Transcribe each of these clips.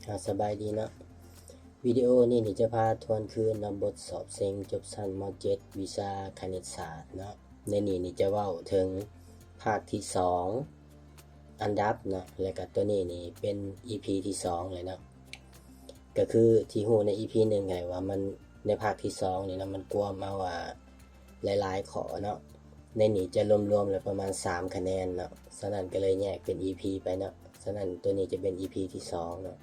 ອາ ສະບາຍດີເນາະ. ວິດີໂອນີ້ນີ້ຈະພາທວນຄືນເນາະ ບົດສອບເສັງຈົບຊັ້ນ ມ.ເຈັດ ວິຊາຄະນິດສາດເນາະ. ໃນນີ້ນີ້ຈະເວົ້າເຖິງພາກທີສອງ ອັນດັບເນາະ ແລະກະໂຕນີ້ນີ້ເປັນອີພີທີສອງເລີຍເນາະ. ກະຄືທີ່ຮູ້ໃນອີພີໜຶ່ງຫັ້ນແຫຼະວ່າມັນ ໃນພາກທີສອງນີ້ເນາະ ມັນກວມເອົາ ອາ ຫຼາຍໆຂໍ້ເນາະ. ໃນນີ້ຈະລວມໆແລ້ວປະມານສາມຄະແນນເນາະ, ສະນັ້ນກະເລີຍແຍກເປັນອີພີໄປເນາະ. ສະນັ້ນໂຕນີ້ຈະເປັນອີພີທີສອງເນາະ.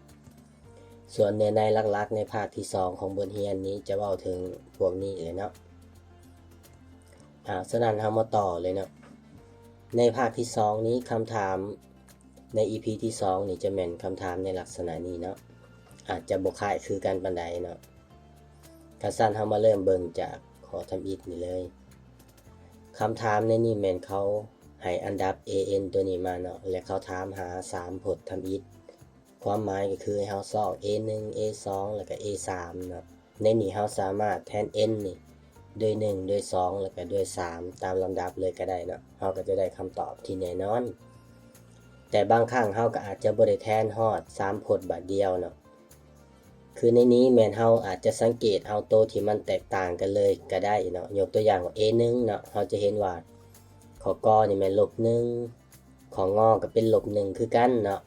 ສ່ວນເນື້ອໃນຫຼັກໆໃນພາກທີສອງຂອງບົດຮຽນນີ້ຈະເວົ້າເຖິງພວກນີ້ເລີຍເນາະ. ອາ ສະນັ້ນເຮົາມາຕໍ່ເລີຍເນາະ. ໃນພາກທີສອງນີ້ ຄຳຖາມໃນອີພີທີສອງນີ້ຈະແມ່ນຄຳຖາມໃນລັກສະນະນີ້ເນາະ, ອາດຈະບໍ່ຄ້າຍຄືກັນປານໃດເນາະ. ຄັນຊັ້ນເຮົາມາເລີ່ມເບິ່ງຈາກຂໍ້ທຳອິດນີ້ເລີຍ. ຄຳຖາມໃນນີ້ແມ່ນເຂົາໃຫ້ອັນດັບ ເອເອັນ ໂຕນີ້ມາເນາະ ແລະເຂົາຖາມຫາສາມພົດທຳອິດ. ຄວາມໝາຍກໍຄືໃຫ້ເຮົາຊອກ ເອໜຶ່ງ ເອສອງ ແລ້ວກໍ ເອສາມ ເນາະ. ໃນນີ້ເຮົາສາມາດແທນ ເອັນ ນີ້ດ້ວຍ ໜຶ່ງ ດ້ວຍ ສອງ ແລ້ວກໍດ້ວຍ ສາມ ຕາມລຳດັບເລີຍກໍໄດ້ເນາະ. ເຮົາກໍຈະໄດ້ຄຳຕອບທີ່ແນ່ນອນ. ແຕ່ບາງຄັ້ງເຮົາກໍອາດຈະບໍ່ໄດ້ແທນຮອດສາມພົດບາດດຽວເນາະ. ຄືໃນນີ້ແມ່ນເຮົາອາດຈະສັງເກດເອົາໂຕທີ່ມັນແຕກຕ່າງກັນເລີຍກໍໄດ້ເນາະ. ຍົກຕົວຢ່າງວ່າ ເອໜຶ່ງ ເນາະ, ເຮົາຈະເຫັນວ່າຂໍ້ ກ ນີ້ແມ່ນ ລົບໜຶ່ງ, ຂໍ້ ງ ກໍເປັນ ລົບໜຶ່ງ ຄືກັນເນາະ.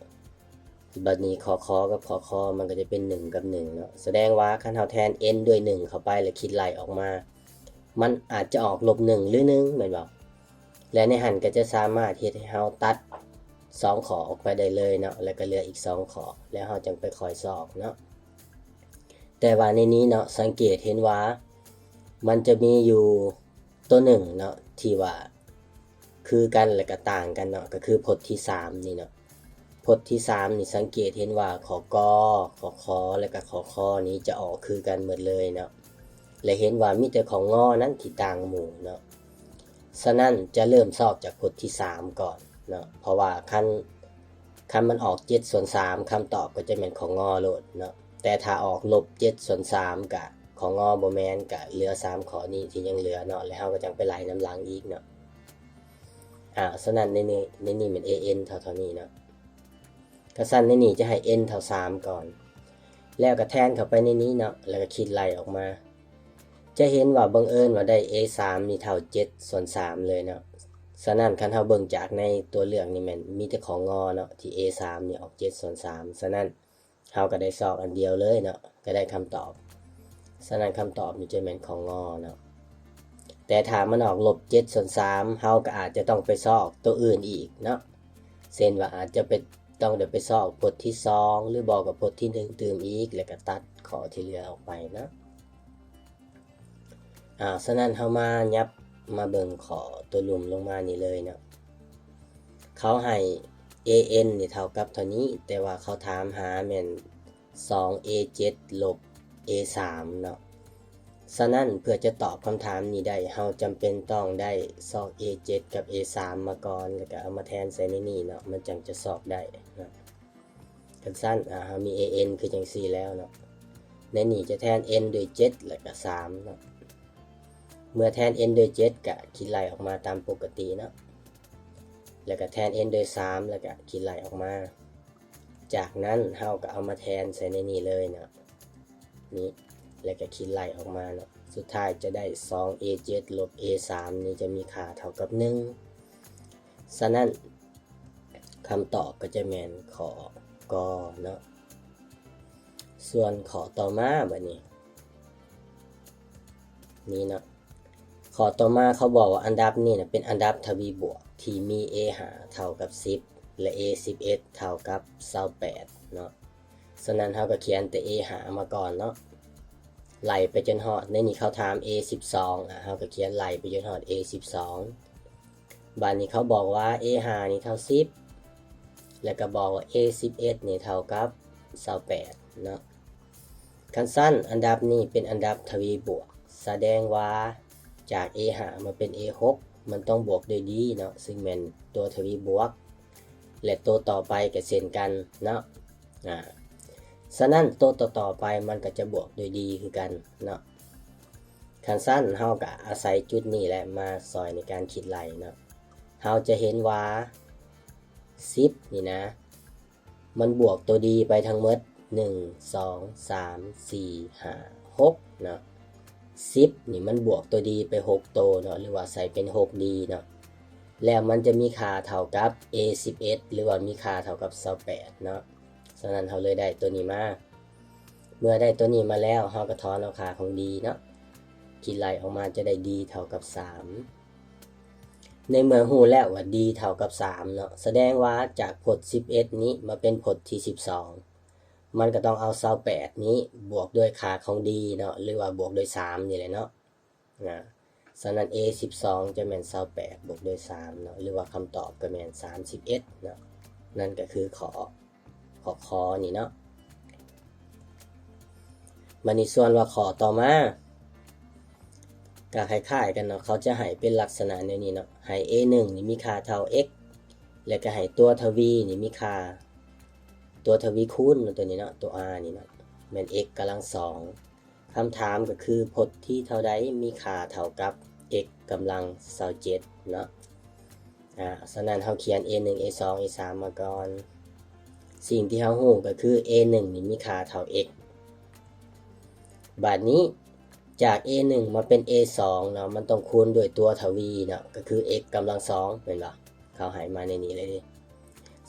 ບັດນີ້ຂໍ້ ຂ ກັບຂໍ້ ຄ ມັນກໍຈະເປັນ ໜຶ່ງ ກັບ ໜຶ່ງ ເນາະ. ສະແດງວ່າຄັນເຮົາແທນ ເອັນ ດ້ວຍ ໜຶ່ງ ເຂົ້າໄປ ແລ້ວຄິດໄລ່ອອກມາ ມັນອາດຈະອອກ ລົບໜຶ່ງ ຫຼື ໜຶ່ງ ແມ່ນບໍ່? ແລະໃນຫັ້ນກໍຈະສາມາດເຮັດໃຫ້ເຮົາຕັດສອງຂໍ້ອອກໄປໄດ້ເລີຍເນາະ, ແລ້ວກໍເຫຼືອອີກສອງຂໍ້ ແລ້ວເຮົາຈັ່ງໄປຄ່ອຍຊອກເນາະ. ແຕ່ວ່າໃນນີ້ເນາະ ສັງເກດເຫັນວ່າມັນຈະມີຢູ່ໂຕໜຶ່ງເນາະ ທີ່ວ່າຄືກັນ ແລະກໍຕ່າງກັນເນາະ, ກໍຄືພົດທີສາມນີ້ເນາະ. ພົດທີສາມນີ້ສັງເກດເຫັນວ່າຂໍ້ ກ, ຂໍ້ ຂ, ແລະກໍຂໍ້ ຄ ນີ້ຈະອອກຄືກັນໝົດເລີຍເນາະ. ແລະເຫັນວ່າມີແຕ່ຂໍ້ ງ ນັ້ນທີ່ຕ່າງໝູ່ເນາະ. ສະນັ້ນຈະເລີ່ມຊອກຈາກພົດທີສາມກ່ອນເນາະ, ເພາະວ່າຄັນ ຄັນມັນອອກ ເຈັດສ່ວນສາມ ຄຳຕອບກໍຈະແມ່ນຂໍ້ ງ ໂລດເນາະ. ແຕ່ຖ້າອອກ ລົບເຈັດສ່ວນສາມ ກະ ຂໍ້ ງ ບໍ່ແມ່ນ, ກະເຫຼືອສາມຂໍ້ນີ້ທີ່ຍັງເຫຼືອເນາະ, ແລ້ວເຮົາກໍຈັ່ງໄປໄລ່ນຳຫຼັງອີກເນາະ. ອາ ສະນັ້ນໃນນີ້ ໃນນີ້ແມ່ນ ເອເອັນ ເທົ່າ ເທົ່ານີ້ເນາະ. ກະຊັ້ນໃນນີ້ຈະໃຫ້ ເອັນ ເທົ່າສາມກ່ອນ ແລ້ວກໍແທນເຂົ້າໄປໃນນີ້ເນາະ, ແລ້ວກໍຄິດໄລ່ອອກມາ ຈະເຫັນວ່າບັງເອີນວ່າໄດ້ ເອສາມ ນີ້ເທົ່າ ເຈັດສ່ວນສາມ ເລີຍເນາະ. ສະນັ້ນຄັນເຮົາເບິ່ງຈາກໃນຕົວເລືອກນີ້ແມ່ນມີແຕ່ຂໍ້ ງ ເນາະ ທີ່ ເອສາມ ນີ້ອອກ ເຈັດສ່ວນສາມ. ສະນັ້ນເຮົາກໍໄດ້ຊອກອັນດຽວເລີຍເນາະ, ກໍໄດ້ຄຳຕອບ. ສະນັ້ນຄຳຕອບນີ້ຈະແມ່ນຂໍ້ ງ ເນາະ. ແຕ່ຖ້າມັນອອກ ລົບເຈັດສ່ວນສາມ ເຮົາກໍອາດຈະຕ້ອງໄປຊອກຕົວອື່ນອີກເນາະ. ເຊັ່ນວ່າອາດຈະໄປ ຕ້ອງໄດ້ໄປຊອກພົດທີສອງ ຫຼືບໍ່ກໍພົດທີໜຶ່ງຕື່ມອີກ ແລ້ວກໍຕັດຂໍ້ທີ່ເຫຼືອອອກໄປເນາະ. ອາ ສະນັ້ນເຮົາມາຫຍັບມາເບິ່ງຂໍ້ຕົວລຸ່ມລົງມານີ້ເລີຍເນາະ. ເຂົາໃຫ້ ເອເອັນ ນີ້ເທົ່າກັບເທົ່ານີ້, ແຕ່ວ່າເຂົາຖາມຫາແມ່ນ ສອງ ເອເຈັດ ລົບ ເອສາມ ເນາະ. ສະນັ້ນເພື່ອຈະຕອບຄຳຖາມນີ້ໄດ້ ເຮົາຈຳເປັນຕ້ອງໄດ້ຊອກ ເອເຈັດ ກັບ ເອສາມ ມາກ່ອນ ແລ້ວກໍເອົາມາແທນໃສ່ໃນນີ້ເນາະ, ມັນຈັ່ງຈະຊອກໄດ້ເນາະ. ຄັນຊັ້ນ ອາ ເຮົາມີ ເອເອັນ ຄືຈັ່ງຊີ້ແລ້ວເນາະ. ໃນນີ້ຈະແທນ ເອັນ ດ້ວຍ ເຈັດ ແລ້ວກະ ສາມ ເນາະ. ເມື່ອແທນ ເອັນ ດ້ວຍ ເຈັດ ກະຄິດໄລ່ອອກມາຕາມປົກກະຕິເນາະ, ແລ້ວກະແທນ ເອັນ ດ້ວຍ ສາມ ແລ້ວກະຄິດໄລ່ອອກມາ. ຈາກນັ້ນເຮົາກະເອົາມາແທນໃສ່ໃນນີ້ເລີຍເນາະ, ນີ້ ແລ້ວກະຄິດໄລ່ອອກມາເນາະ. ສຸດທ້າຍຈະໄດ້ ສອງ ເອເຈັດ ລົບ ເອສາມ ນີ້ຈະມີຄ່າເທົ່າກັບ ໜຶ່ງ. ສະນັ້ນ ຄຳຕອບກໍຈະແມ່ນຂໍ້ ກ ເນາະ. ສ່ວນຂໍ້ຕໍ່ມາບາດນີ້ ນີ້ເນາະ, ຂໍ້ຕໍ່ມາເຂົາບອກວ່າອັນດັບນີ້ນະເປັນອັນດັບທະວີບວກທີ່ມີ ເອຫ້າ ເທົ່າກັບ ສິບ ແລະ ເອສິບເອັດ ເທົ່າກັບ ຊາວແປດ ເນາະ. ສະນັ້ນເຮົາກໍຂຽນແຕ່ ເອຫ້າ ມາກ່ອນເນາະ, ໄລ່ໄປຈົນຮອດ ໃນນີ້ເຂົາຖາມ ເອສິບສອງ ອາ ເຮົາກໍຂຽນໄລ່ໄປຈົນຮອດ ເອສິບສອງ. ບາດນີ້ເຂົາບອກວ່າ ເອຫ້າ ນີ້ເທົ່າ ສິບ ແລ້ວກໍບອກວ່າ ເອສິບເອັດ ນີ້ເທົ່າກັບ ຊາວແປດ ເນາະ. ຄັນຊັ້ນ ອັນດັບນີ້ເປັນອັນດັບທະວີບວກ, ສະແດງວ່າຈາກ ເອຫ້າ ມາເປັນ ເອຫົກ ມັນຕ້ອງບວກດ້ວຍ ດີ ເນາະ, ຊຶ່ງແມ່ນຕົວທະວີບວກ ແລະ ໂຕຕໍ່ໄປກໍເຊັ່ນກັນເນາະ. ອາ ສະນັ້ນໂຕຕໍ່ໆໄປມັນກໍຈະບວກດ້ວຍ ດີ ຄືກັນເນາະ. ຄັນຊັ້ນເຮົາກໍອາໄສຈຸດນີ້ແຫຼະມາຊ່ອຍໃນການຄິດໄລ່ເນາະ. ເຮົາຈະເຫັນວ່າ ສິບ ນີ້ນະ ມັນບວກຕົວ ດີ ໄປທັງໝົດ ໜຶ່ງ ສອງ ສາມ ສີ່ ຫ້າ ຫົກເນາະ. ສິບນີ້ມັນບວກຕົວດີໄປຫົກໂຕເນາະ ຫຼືວ່າໃສ່ເປັນຫົກດີເນາະ ແລ້ວມັນຈະມີຄ່າເທົ່າກັບ A ສິບເອັດ ຫຼືວ່າມີຄ່າເທົ່າກັບຊາວແປດເນາະ. ສະນັ້ນເຮົາເລີຍໄດ້ຕົວນີ້ມາ. ເມື່ອໄດ້ຕົວນີ້ມາແລ້ວ ເຮົາກໍຖອນເອົາຄ່າຂອງດີເນາະ ຄິດໄລ່ອອກມາຈະໄດ້ດີເທົ່າກັບສາມ. ໃນເມື່ອຮູ້ແລ້ວວ່າດີເທົ່າກັບສາມເນາະ ສະແດງວ່າຈາກພົດສິບເອັດນີ້ມາເປັນພົດທີສິບສອງ ມັນກໍຕ້ອງເອົາຊາວແປດນີ້ບວກດ້ວຍຄ່າຂອງດີເນາະ ຫຼືວ່າບວກດ້ວຍສາມນີ້ແຫຼະເນາະ. ນະ ສະນັ້ນ A ສິບສອງຈະແມ່ນຊາວແປດບວກດ້ວຍສາມເນາະ ຫຼືວ່າຄຳຕອບກໍແມ່ນສາມສິບເອັດເນາະ. ນັ້ນກໍຄືຂໍ້ ຂໍ້ ຂໍ້ນີ້ເນາະ. ບັດນີ້ສ່ວນວ່າຂໍ້ຕໍ່ມາ ກໍຄ້າຍໆກັນເນາະ ເຂົາຈະໃຫ້ເປັນລັກສະນະແນວນີ້ເນາະ ໃຫ້ A ໜຶ່ງນີ້ມີຄ່າເທົ່າ x ແລ້ວກໍໃຫ້ຕົວທະວີນີ້ມີຄ່າ ຕົວທະວີຄູນເນາະ ຕົວນີ້ເນາະ ຕົວ r ນີ້ເນາະ ແມ່ນ x ກຳລັງສອງ. ຄຳຖາມກໍຄື ພົດທີເທົ່າໃດມີຄ່າເທົ່າກັບ x ກຳລັງຊາວເຈັດເນາະ. ອາ ສະນັ້ນເຮົາຂຽນ A ໜຶ່ງ A ສອງ A ສາມມາກ່ອນ. ສິ່ງທີ່ເຮົາຮູ້ກໍຄື A ໜຶ່ງນີ້ມີຄ່າເທົ່າ x. ບາດນີ້ຈາກ A ໜຶ່ງມາເປັນ A ສອງເນາະ ມັນຕ້ອງຄູນດ້ວຍຕົວທະວີເນາະ ກໍຄື x ກຳລັງສອງແມ່ນບໍ່? ເຂົາໃຫ້ມາໃນນີ້ເລີຍເດ້.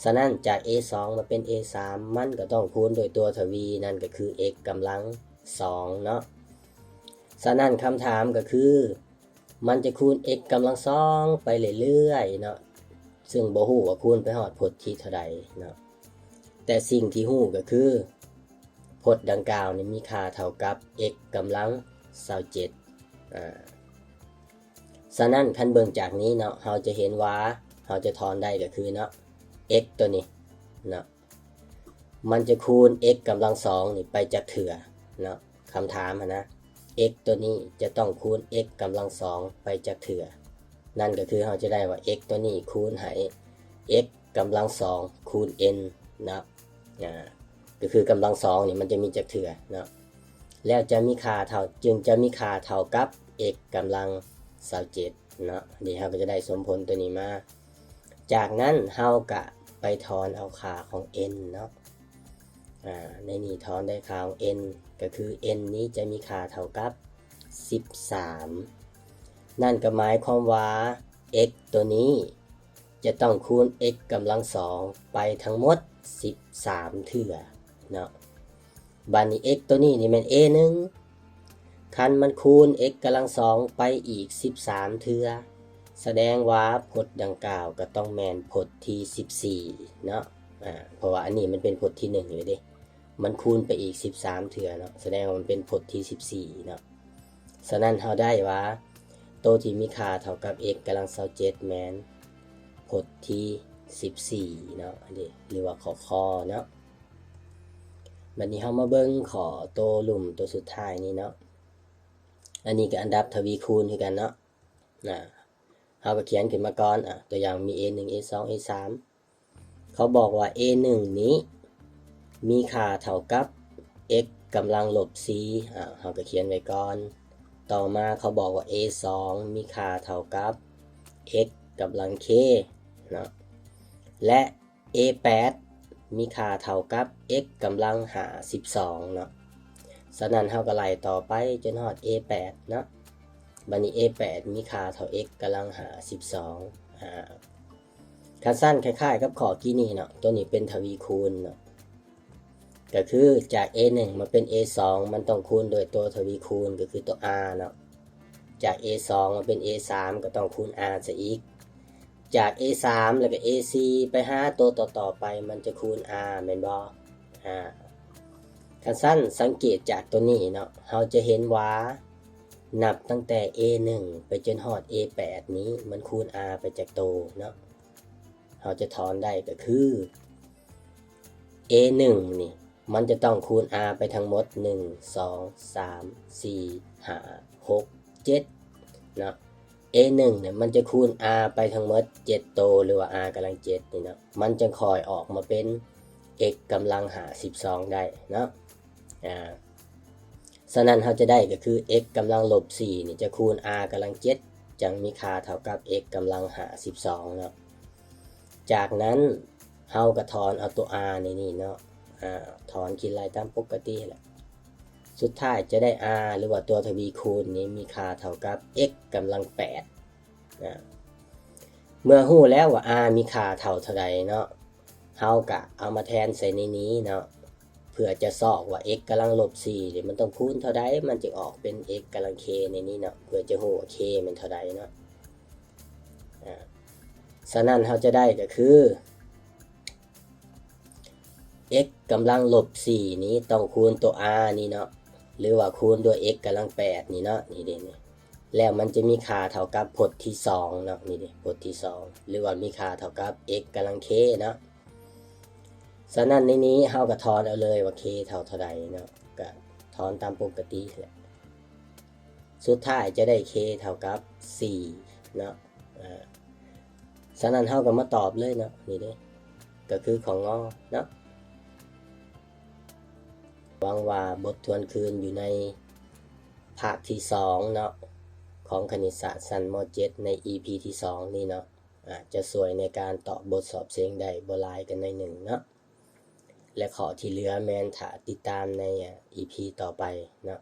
ສະນັ້ນຈາກ A ສອງມາເປັນ A ສາມ ມັນກໍຕ້ອງຄູນດ້ວຍຕົວທະວີ ນັ້ນກໍຄື x ກຳລັງສອງເນາະ. ສະນັ້ນຄຳຖາມກໍຄື ມັນຈະຄູນ x ກຳລັງສອງໄປເລື້ອຍໆເນາະ ຊຶ່ງບໍ່ຮູ້ວ່າຄູນໄປຮອດພົດທີເທົ່າໃດເນາະ. ແຕ່ສິ່ງທີ່ຮູ້ກໍຄື ພົດດັ່ງກ່າວນີ້ມີຄ່າເທົ່າກັບ x ກຳລັງຊາວເຈັດ. ອາ ສະນັ້ນຄັນເບິ່ງຈາກນີ້ເນາະ ເຮົາຈະເຫັນວ່າ ເຮົາຈະຖອນໄດ້ກໍຄືເນາະ x ຕົວນີ້ເນາະ ມັນຈະຄູນ x ກຳລັງສອງນີ້ໄປຈັກເທື່ອເນາະ. ຄຳຖາມຫັ້ນນະ x ຕົວນີ້ຈະຕ້ອງຄູນ x ກຳລັງສອງໄປຈັກເທື່ອ? ນັ້ນກໍຄືເຮົາຈະໄດ້ວ່າ x ຕົວນີ້ຄູນໃຫ້ x ກຳລັງສອງຄູນ n ເນາະ. ອາ ກໍຄືກຳລັງສອງນີ້ມັນຈະມີຈັກເທື່ອເນາະ ແລ້ວຈະມີຄ່າເທົ່າ ຈຶ່ງຈະມີຄ່າເທົ່າກັບ x ກຳລັງຊາວເຈັດເນາະ. ນີ້ເຮົາກໍຈະໄດ້ສົມຜົນຕົວນີ້ມາ. ຈາກນັ້ນເຮົາກະໄປຖອນເອົາຄ່າຂອງ n ເນາະ. ອາ ໃນນີ້ຖອນໄດ້ຄ່າຂອງ n ກໍຄື n ນີ້ຈະມີຄ່າເທົ່າກັບສິບສາມ. ນັ້ນກໍໝາຍຄວາມວ່າ x ຕົວນີ້ຈະຕ້ອງຄູນ x ກຳລັງສອງໄປທັງໝົດສິບສາມເທື່ອເນາະ. ບາດນີ້ x ຕົວນີ້ນີ້ແມ່ນ a ໜຶ່ງ ຄັນມັນຄູນ x ກຳລັງສອງໄປອີກສິບສາມເທື່ອ ສະແດງວ່າພົດດັ່ງກ່າວກໍຕ້ອງແມ່ນພົດທີສິບສີ່ເນາະ. ອາ ເພາະວ່າອັນນີ້ມັນເປັນພົດທີໜຶ່ງເລີຍເດ້ ມັນຄູນໄປອີກສິບສາມເທື່ອເນາະ ສະແດງວ່າມັນເປັນພົດທີສິບສີ່ເນາະ. ສະນັ້ນເຮົາໄດ້ວ່າ ໂຕທີ່ມີຄ່າເທົ່າກັບ x ກຳລັງຊາວເຈັດແມ່ນພົດທີສິບສີ່ເນາະ ອັນນີ້ ຫຼືວ່າຂໍ້ ຄ ເນາະ. ບັດນີ້ເຮົາມາເບິ່ງຂໍ້ໂຕລຸ່ມໂຕສຸດທ້າຍນີ້ເນາະ. ອັນນີ້ກໍອັນດັບທະວີຄູນຄືກັນເນາະ. ນະ ເຮົາກໍຂຽນຂຶ້ນມາກ່ອນ. ອາ ຕົວຢ່າງມີ a ໜຶ່ງ a ສອງ a ສາມ ເຂົາບອກວ່າ a ໜຶ່ງນີ້ມີຄ່າເທົ່າກັບ x ກຳລັງລົບສີ່ ອາ ເຮົາກໍຂຽນໄວ້ກ່ອນ. ຕໍ່ມາເຂົາບອກວ່າ a ສອງມີຄ່າເທົ່າກັບ x ກຳລັງ k ເນາະ ແລະ a ແປດມີຄ່າເທົ່າກັບ x ກຳລັງຫ້າສິບສອງເນາະ. ສະນັ້ນເຮົາກໍໄລ່ຕໍ່ໄປຈົນຮອດ a ແປດເນາະ. ບັດນີ້ a ແປດມີຄ່າເທົ່າ x ກຳລັງຫ້າສິບສອງ. ອາ ຄັນຊັ້ນຄ້າຍໆກັບຂໍ້ກີ້ນີ້ເນາະ ໂຕນີ້ເປັນທະວີຄູນເນາະ ກໍຄືຈາກ a ໜຶ່ງມາເປັນ a ສອງ ມັນຕ້ອງຄູນດ້ວຍຕົວທະວີຄູນ ກໍຄືຕົວ r ເນາະ. ຈາກ a ສອງມາເປັນ a ສາມ ກໍຕ້ອງຄູນ r ຊະອີກ. ຈາກ a ສາມ ແລ້ວກໍ a ສີ່ ໄປຫາຕົວຕໍ່ໆໄປ ມັນຈະຄູນ r ແມ່ນບໍ່? ອາ ຄັນຊັ້ນສັງເກດຈາກຕົວນີ້ເນາະ ເຮົາຈະເຫັນວ່ານັບຕັ້ງແຕ່ a ໜຶ່ງ ໄປຈົນຮອດ a ແປດນີ້ ມັນຄູນ r ໄປຈັກໂຕເນາະ. ເຮົາຈະຖອນໄດ້ກໍຄື a ໜຶ່ງນີ້ ມັນຈະຕ້ອງຄູນ r ໄປທັງໝົດ ໜຶ່ງ ສອງ ສາມ ສີ່ ຫ້າ ຫົກ ເຈັດເນາະ. a ໜຶ່ງນີ້ມັນຈະຄູນ r ໄປທັງໝົດເຈັດໂຕ ຫຼືວ່າ r ກຳລັງເຈັດນີ້ເນາະ ມັນຈຶ່ງຄ່ອຍອອກມາເປັນ x ກຳລັງຫ້າສິບສອງໄດ້ເນາະ. ອາ ສະນັ້ນເຮົາຈະໄດ້ກໍຄື x ກຳລັງລົບສີ່ນີ້ຈະຄູນ r ກຳລັງເຈັດ ຈັ່ງມີຄ່າເທົ່າກັບ x ກຳລັງຫ້າສິບສອງເນາະ. ຈາກນັ້ນເຮົາກໍຖອນເອົາຕົວ r ໃນນີ້ເນາະ ອາ ຖອນຄິດໄລ່ຕາມປົກກະຕິແຫຼະ. ສຸດທ້າຍຈະໄດ້ R ຫຼືວ່າຕົວທະວີຄູນນີ້ມີຄ່າເທົ່າກັບ x ກຳລັງແປດນະ. ເມື່ອຮູ້ແລ້ວວ່າ R ມີຄ່າເທົ່າເທົ່າໃດເນາະ, ເຮົາກະເອົາມາແທນໃສ່ໃນນີ້ເນາະ ເພື່ອຈະຊອກວ່າ x ກຳລັງລົບສີ່ນີ້ມັນຕ້ອງຄູນເທົ່າໃດ ມັນຈຶ່ງອອກເປັນ x ກຳລັງ k ໃນນີ້ເນາະ ເພື່ອຈະຮູ້ວ່າ k ແມ່ນເທົ່າໃດເນາະ. ອາ ສະນັ້ນເຮົາຈະໄດ້ກໍຄື x ກຳລັງລົບສີ່ນີ້ຕ້ອງຄູນຕົວ r ນີ້ເນາະ ຫຼືວ່າຄູນດ້ວຍ x ກຳລັງແປດນີ້ເນາະ ນີ້ເດ້ນີ້ ແລ້ວມັນຈະມີຄ່າເທົ່າກັບພົດທີສອງເນາະ ນີ້ເດ້ ພົດທີສອງ ຫຼືວ່າມີຄ່າເທົ່າກັບ x ກຳລັງ k ເນາະ. ສະນັ້ນໃນນີ້ເຮົາກໍຖອນເອົາເລີຍວ່າ k ເທົ່າເທົ່າໃດເນາະ ກໍຖອນຕາມປົກກະຕິແຫຼະ. ສຸດທ້າຍຈະໄດ້ k ເທົ່າກັບສີ່ເນາະ. ອາ ສະນັ້ນເຮົາກໍມາຕອບເລີຍເນາະ ນີ້ເດ້ ກໍຄືຂໍ້ ງ ເນາະ. ຫວັງວ່າບົດທວນຄືນຢູ່ໃນພາກທີສອງເນາະ ຂອງຄະນິດສາດຊັ້ນ ມໍເຈັດ ໃນ ອີພີ ທີສອງນີ້ເນາະ ອາດຈະຊ່ວຍໃນການຕອບບົດສອບເສັງໄດ້ບໍ່ຫຼາຍກໍໜ້ອຍໜຶ່ງເນາະ ແລະ ຂໍ້ທີ່ເຫຼືອແມ່ນຖ້າຕິດຕາມໃນ ອາ ອີພີ ຕໍ່ໄປເນາະ.